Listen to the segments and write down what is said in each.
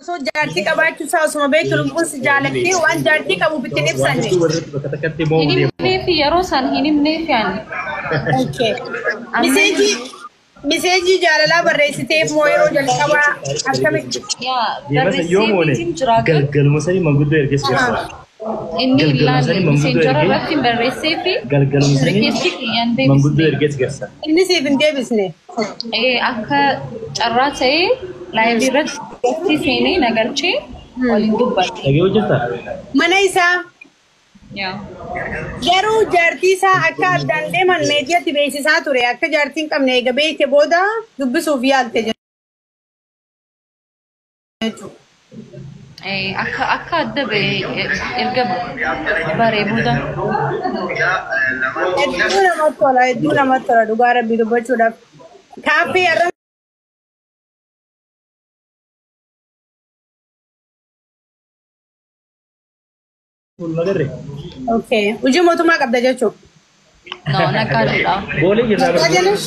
Osoo jaartii qabaachuu isaa osuma beektu lubbuun si jaalattee waan jaartii qabuuf ittiin Waan ibsanne. hedduu warratti bakka takkatti Hin mo'uu deemu. himneefi, yeroo san hin himneefi ani. Okay. Message jaalalaa barreessiteef moo yeroo jalqabaa akkamitti? Yaa Deemasa yoo moone barreesseefiitiin jira garuu galgaluma sanii manguddoo ergees garsa. Inni hin Galgaluma laalle sanii manguddoo messenger ergee irratti hin barreesseefi galgaluma sanii request kiyyaan manguddoo deebisne. ergees garsa. Inni siif hin deebisne. Akka carraa ta'ee live irratti seenee na galchee waliin dubbanne. Dhagee hojjetaa? Mana isaa Yaa. garuu jaartii isaa akka addaan deeman meediyaatti beeksisaa ture. Akka jaartii hin qabne eega beekte booda dubbisuuf yaalte jechuudha. Akka adda ba'e erga baree booda. Hedduu namatti tola, hedduu namatti tola dhugaa rabbii dubbachuudhaaf. Kaaffee har'a Fuuluma garree. Okay. Hojii mootummaa qabda jechuudha. No, naggaadheedha. Boolee jirraa bara. Naggaadeenis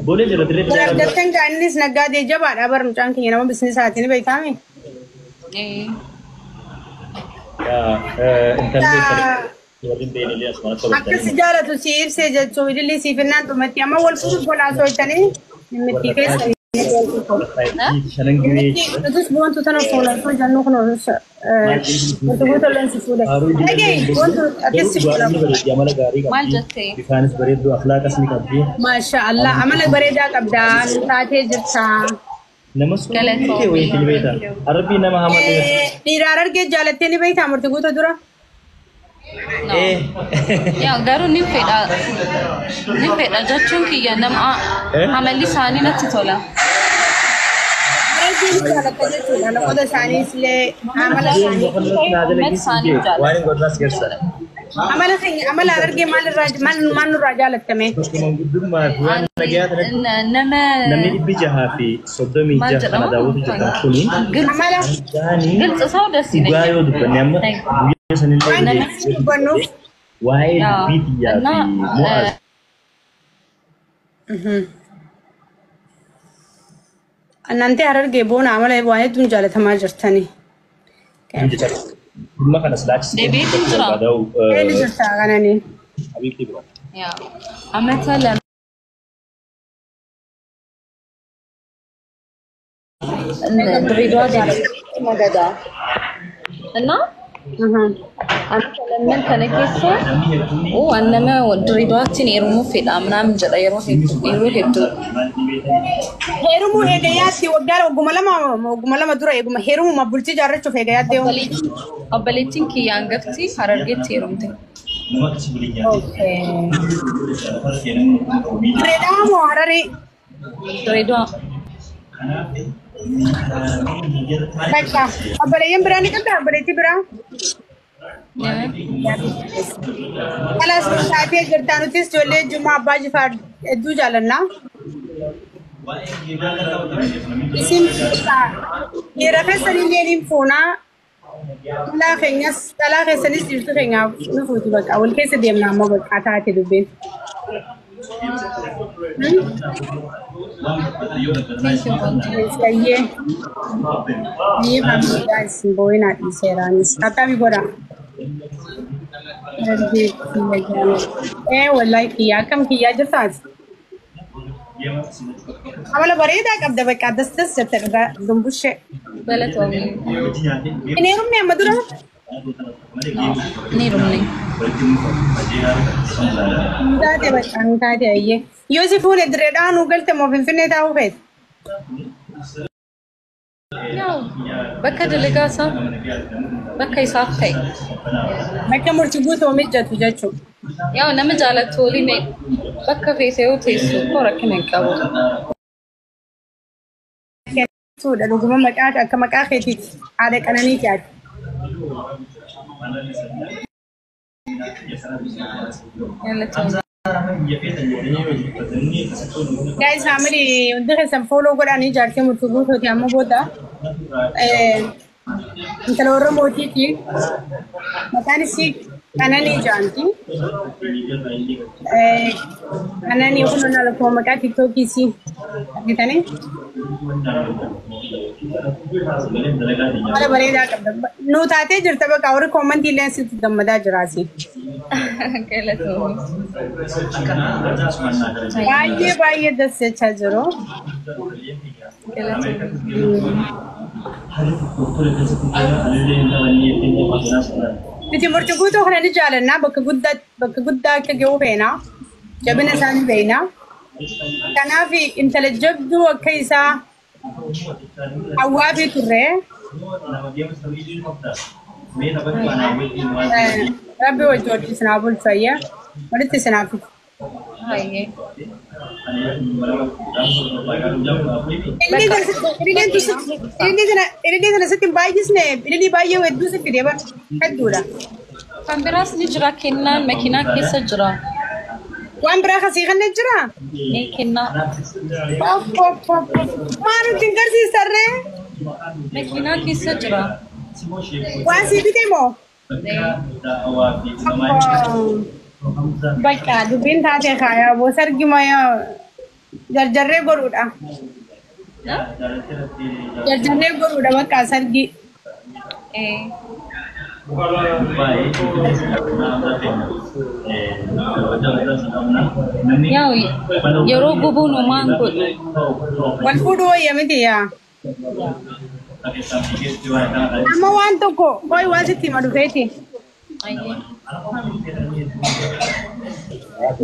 Boolee jirra dirree bara xiyyaara. argattan gaa innis naggaadee jabaadha bara mucaan keenya nama businessaatiin ni beektaami. Intalli warri hin beekne illee asuma akka Akka si bartanii. jaalatu si ibsee jechuun ililli siif hinnaan dhumatti amma wal fuudhuuf walaasoo jettanii mimmitti keessa. Shanan giree. Nutis boontu tana fuula jennu kun wanti guutuu leensi fuule. Dhagee boontu atis si fuula. Amala gaarii Maal qabdi. jettee? Bifaanis bareedduu, akhlaaqas ni qabdi. Maasha Allah, amala bareedaa qabdaa nu taatee jirta. Nama suutee wayiitti ni beekta. Arabbii nama hamaa ta'e. Dhiiraan argee jaalattee ni beektaa murtii guutuu dura? No. Yaa garuu ni fedha. Ni fedha jechuun kiyya nama amalli isaanii natti tola. Bareedduu ni jaalatta jechuudha. Loqoda isaaniis illee amala isaanii. Uummata isaanii Waan jaalata. hin godhaas garsa. Amala keenya amala argee maalirraa maal maal nurraa jaalattame? Bakka manguddummaa fi waan nagayaa kanatti Nama namni dhibbi jahaa fi soddomii maal jaha kana jedhama? daawwatu jirtan kuni ግልጽ Amala gaanii ግልጽ ሰው ደስ dhugaa ይለኛል። yoo dubbanne amma guyyaa sanillee waan namni dubbannuuf waa'ee yaa dubbii xiyyaa እና fi mo'aas Annantee Harargee boona amala waan hedduun jaalatamaa jirtani. Dhimma kana silaachis Deebiitiin jira. Eenyu jirta kanani? Habiibtii bira. yaa amata 2 ድሬዳዋ ነገዳ እና amata lamman kana keessa oo an nama Dirreedawaatti heerumuu fedha ምናምን jedha yeroo hedduu yeroo hedduu. Heerumuu eegayaatti waggaa wagguma 2 dura eeguma heerumuma bultii jaarrachuuf eegayaatti yoo. Obboleettiin kiyya hangafti Harargeetti heerumte. Nama akkasii waliin nyaatee. Dirreedhaa moo Hararii? Dirreedawaa. Bakka obboleeyyan biraa ni qabdaa obboleettii biraa? Kalaas nu taatee jirtaa nutis ijoollee Jummaa Abbaa Jifaar hedduu jaalannaa. Isin dhiira keessanillee ni fuunaa. Dhalaa keenyas dhalaa keessanis jirtu keenyaaf nu fuuti bakka wal keessa deemna ammoo bakka taate dubbiin. Sayyee. Ni family guys boo'inaa dhiiseeraanis. Akkami godha? Dargee kiyya jaalala. Wallahi kiyya akkam kiyyaa jirtaati? Amala bareedaa qabda bakka das das jette dhugaa dumbushee. Galatoomii. Hin heerumne amma dura? Ni heerumne. Hin taate bakka hin taate ayyee. Yoo si fuune Dirreedhaa nuu galte moo Finfinnee taa'uu feete? Yaw bakka dalagaa isaa bakka isaaf ta'e. Bakka murtii guutuu mijatu jechuudha. Yaw nama jaalattu waliin bakka feete yoo teessu koo rakkina hin qabu. Suudha dhuguma maqaa akka maqaa keetiiti haadha qananiiti ati. Galatoomii. Guys family hundi keessan follow godhanii jaartii murtii guutuuti amma booda. Intala warra mootiiti. Maqaan isii Qananii jaanti. Qananii kun na maqaa tiktookii si argitanii? Haala bareedaa qabda. Nuu taatee jirta bakka warri koomantii illee sitti gammadaa jiraasi. Galatoomii. Baay'ee baay'ee das jechaa jiru. Galatoomii. Nuti murtii guutuu kana ni jaalannaa bakka guddaa akka ga'u feena. Jabina isaanii beekna. Kanaaf intala jabduu akka isaa hawwaafii turre. Rabbi wajji wajji isin haa bulchu ayya. Walitti isin haa fidu. Hayyee. Ilillii sana sitti hin baay'isne ilillii baay'ee hedduu sitti fide bara hedduudha. Kan biraas ni jira kennaan makiinaa keessa jira. Waan biraa kasii kan jira? Ni kennaa. Maal nutti hin garsiisarree? Makiinaa keessa jira. Waan sii bite moo? Bakka dubbiin taatee kaayaa boosa argima jarjarree godhuudha. Jarjarree godhuudha bakka sargi. Yaa'u yeroo gubuun uumaan godhu. Wal fuudhuu wayya miti yaa. Amma waan tokko qoy waan sitti hima dhufeeti.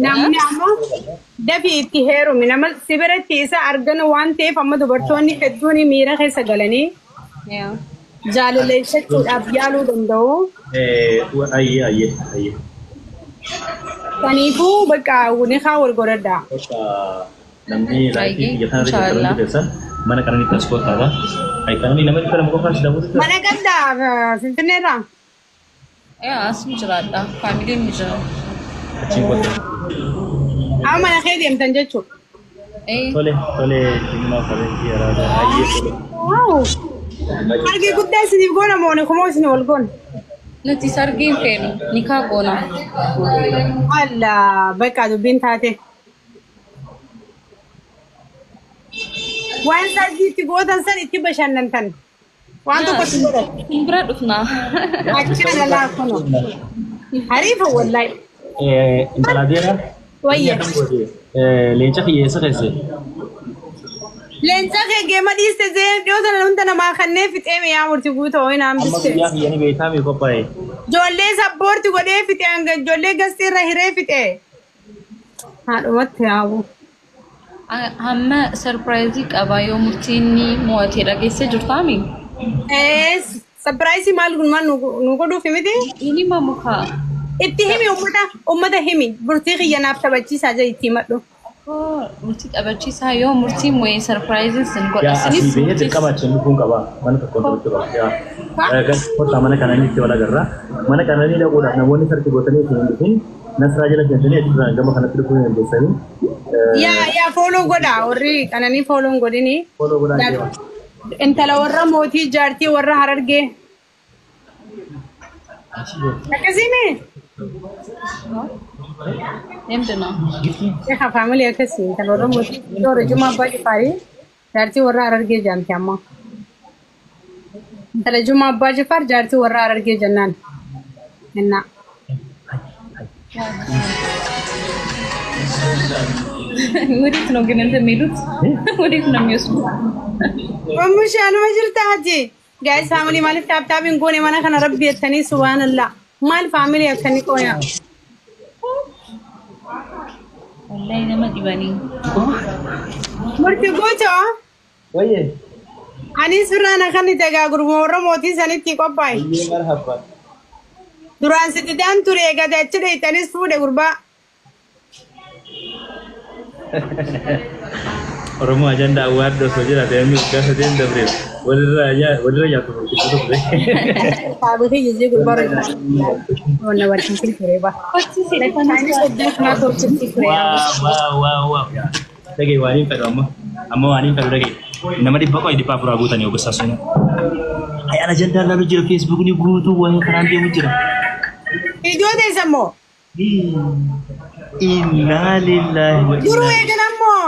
Namni ammoo dafii itti heerumi nama si biratti isa arganu waan ta'eef amma dubartoonni hedduun miira keessa galanii jaalaleeffachuudhaaf yaaluu danda'u. Ayyee ayyee ayyee. Kanaafuu bakka ni haa wal godhadhaa. Namni laayifii biyya kana irra jirtu keessan mana kananitti as koottaadha. Kananii nama 200 qofaan si daawwatu. Mana qabdaa Finfinneerraa? Asuma jiraadha. Faamiliin ni jira. Achiin kootta. Amma mana kee deemtan jechuudha. Tole tole dhimma faranjii araadaa ayyee tole. Sargii guddaa isiniif goona moo kumoo isin wal goona? Nuti sargii hin feenu nikaa goona. Allaa bakka dubbiin taate. Waan sargii itti gootan san itti bashannantan. Waan tokko itti godhan. Hin bira dhufnaa. Achaan alaa kuno. Hariifa wallaahi. Intala adeera. Wayya. Leenca kiyyeessa keesse. Leenca kee geema dhiiste zee dhiyoo sana hunda namaa kanneen fixee mi'aa murtii guutuu ho'i naan Amma biste. guyyaa kiyyanii beektaa mi qophaa'e. Ijoollee sabboorti godhee fixee hanga ijoollee gastii irra hiree fixee. Haadhumatti haawu. Hamma sarpiraayizii qaba yoo murtiin ni mo'atee dhageessee jirtaami? Sarpiraayizii maal kun maal nu godhuufi miti? Inni mamukaa. Itti himi uummata himi murtii kiyya naaf taphachiisaa jee itti himadhu. Murtii taphachiisaa yoo murtii mo'ee sarpiraayiziin sin godha. Yaa asii bahee dirqama achiin dhufuun qaba. Mana tokkoon taphachuu qaba. Yaa kottaa mana kananii itti wal agarra. Mana kananii dhaquudhaaf namoonni sarki gootanii itti hin dhufin nasraa jala seentanii achirraan gama kanatti dhufuu hin dandeessanii. Yaa yaa fooloo godha warri qananii fooloo hin godhini. Fooloo godhaa deema. Intala warra mootii jaartii warra harargee. Akkasii mee? Deemtuna. Egaa faamilii akkasii intala warra mootii warra Jumaa Abbaa Jifaarii jaartii warra harargee jaamti amma. Intala Jumaa Abbaa Jifaar jaartii warra harargee jennaan. Innaa. ወዴት ነው ግን እንትን የሚሉት? ወዴት ነው የሚወስዱት? Mamushi anuma jirta haji. Guys family maaliif taaptaabiin goone mana kana rabbi jettanii subhaanallah. Maal faamilii akkanii qooya? Wallahi nama dhibanii. Murtii gocha. Wayyee. Anis birraan akkan itti egaa gurguruu warra mootii sanitti qophaa'e. Wayyee marhaba. Duraan sitti daan ture eegate achi dheeytanis fuudhe gurbaa. Oromoo ajandaa awwaardi osoo jiraate namni waggaa sadeen dabreef walirra nyaatu murtii ture. Saabikii jijjii gurbaa wanna barsiisee ture ba. Anis waggaa kanaa tolchatti ture. Waa waa waa. Dhagee waan hin fedhu amma amma waan hin fedhu dhagee nama 100 qofa 400 guutanii ogosaa sun. Ayaan ajandaa laalu jira feesbuukni guutuu waa'ee kanaan deemu jira. Iddoo teessan moo? Innaa lillaahi wa Duruu innaa eegan ammoo.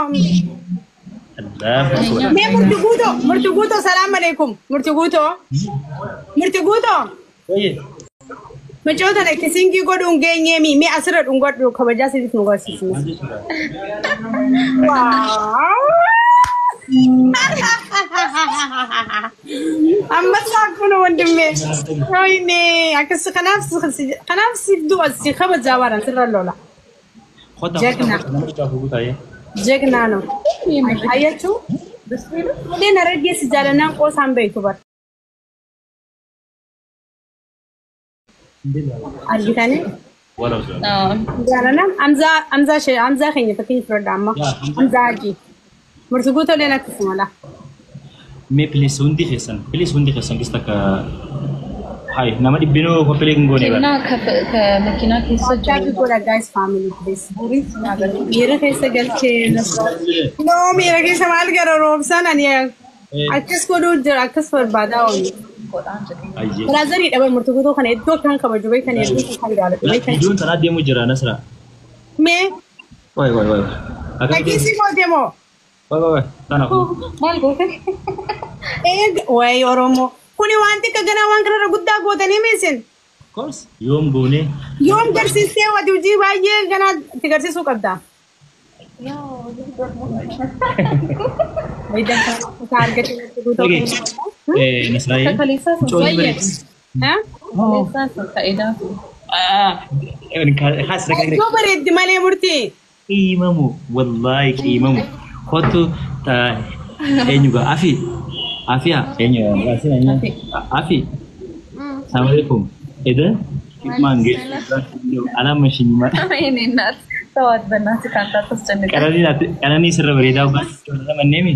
Allahu akbar. Mee murti guutoo, murti guutoo, salaam alaikum. Murti guutoo, murti guutoo. Oye. Mucoo tana kissing godhuun geenyeemi. Mee asirra dhungadhu, kabajaa siif nu garsiisne. Maal jechuudha? Wow! Ammas akkuma ወንድሜ ወይኔ akkas kanaaf siif du'a si kabajaa waan sirra lola. Kottaa. ጀግና። Kottaa, nama dhibbaaf guutaayee. ጀግና ነው። አያችሁ እኔን ረጌ ሲጃለናን ቆሳን በይቱ በር argitanii jaalanaan amzaa amzaa shee amzaa keenya fakkeenya fudhadha amma amzaa hajii murti guutoleen akkasuma laa. Mee please hundi keessan, please hundi keessan keessa takka hai nama dhibbinuu qophiilee hin goone bara. እና ከመኪና keessa Tap godha guys, family, please. Miira keessa galchee, no, miira keessa maal gara roobsaan ani akkas godhuu jira, akkas barbaadaa oolu. Ayyee. Brother dhabe murti guutuu kana iddoo kan kabaju beekan, hedduu kan jaalatu beekan. Iddoon tanaa deemuu jira, Nasra. Mee Wayi wayi wayi. Dhageessi goote moo? Wayi wayi wayi. Tana kun. Maal goote? Eeg wayi Oromoo. Kuni waan xiqqa ganaa waan kanarra guddaa gootanii miisin. Of course. Yoom goone. Yoom garsiistee wati hojii baay'ee ganaa itti garsiisuu qabda. Okay. Nasraayee. Kakaleessaa sun Mucoon bareedu. Kakaleessaa sun faayidaa. Haas. Iddoo bareeddi malee murtii. Qiimamu wallaahi qiimamu. Kottu eenyu gaa afi afiya eenyu afi. Assalamu alaikum. Eda maange alamashin ma. የእኔ እናት ተዋት፣ በእናትህ ከአንተ አታስጨንቀን። Qananii sirra bareedaa manneemi.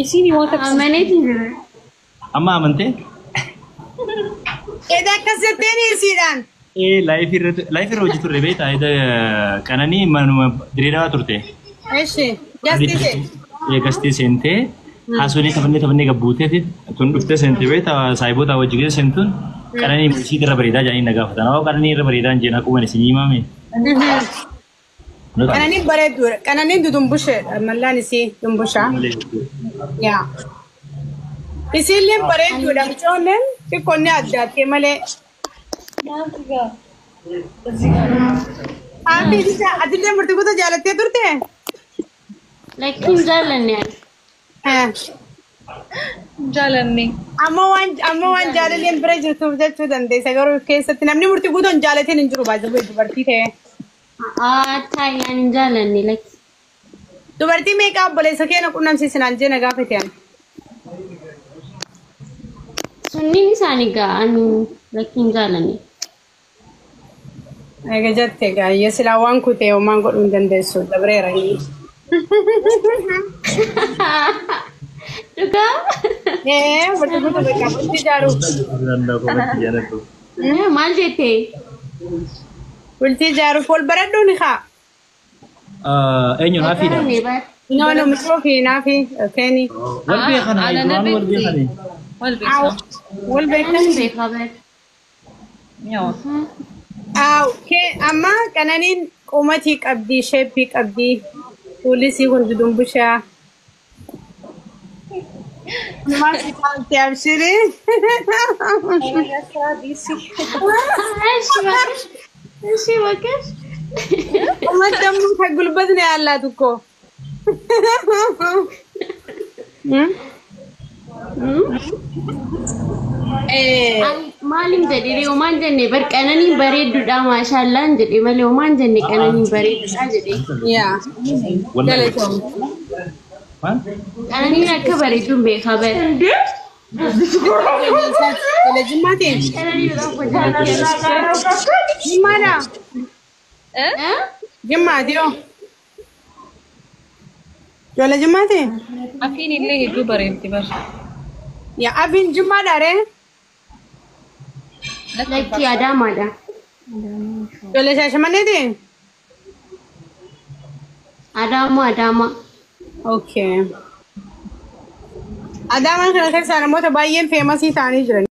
Isiin waan takka Amaneetiin jira. Amma amantee? Eda akkas jetteen isiidhaan. Ee, live irra hojii turre beektaa, eda Qananii manuma Direedawaa turte. Eshi gastiise. Ee, gastee seentee haasofnee taphannee taphannee gabbuutee tun dhuftee seentee beektaa, saayiboota wajji keessa seentuun Qananii isii irra bareedaa jedhanii na gaafatan. Awwa, Qananii irra bareedaa hin jeen akkuma isin himame. Qananiin bareedduudha. Qananiin dudumbusheedha. Mallaan isii dumbushaa. Yaa. Isiillee bareedduudha. Mucoolleen xiqqoonni addaattee malee. Aafi atillee murtii guutuu jaalattee turte? Lakkiin jaallanne ani. Jaalanne. Amma waan jaalaleen bira jirtuuf jechuu dandeessa, garuu keessatti namni murtii guutuu hin jaalatin hin jiru baay'ee dubartii ta'e. Aa, taayi ani hin jaallanne lakki. Dubartii meeqa obboleessa keenya qunnamsiisinaan jeena gaafate ani. Sunniin isaanii gaa ani lakki hin jaallanne. Egaa jette gaayyee silaa waan kutee homaan godhuu hin dandeessu dabreera inni. Dhugaa? Ee, murtii guutuu beekaa bultii ijaaruuf. Maal jettee? Bultii ijaaruuf wal baradhuu ni kaa. Eenyuun hafiidha? Baranne bar. No, no, misoo fi naafi keeni. Wal beekan, duraan wal beekan. Wal beekna. Wal beekan. Ani beekaa bar. Yaw. Aaw, kee amma Qananiin qumatii qabdii, shape qabdii, fuulisii hundi dumbushaa. Maal si taalte abshirii? እሺ እባክሽ፣ እሺ እባክሽ። ቁመት ደግሞ ከጉልበት ነው ያላት እኮ። Maaliin jedhe homaan jenne bar, Qananiin bareedduudha maashaallaan jedhe malee homaan jenne, Qananiin bareedduudha jedhe. Yaa. Galatoom. Maal? Qananiin akka bareedduun beekaa bar. Tola jimmaatiin. Qananiin tokko jaalladha. Jimmaadha. Jimmaati yoo. Tola jimmaatiin. Afiin illee hedduu bareeddi bar. Yaa, afiin jimmaadha ree. Lakki, Adaamaadha. Tola Shaashamanneeti. Adaama, Adaama. Okay. Adaamaan kana keessaa namoota baay'een famous ta'anii jiran.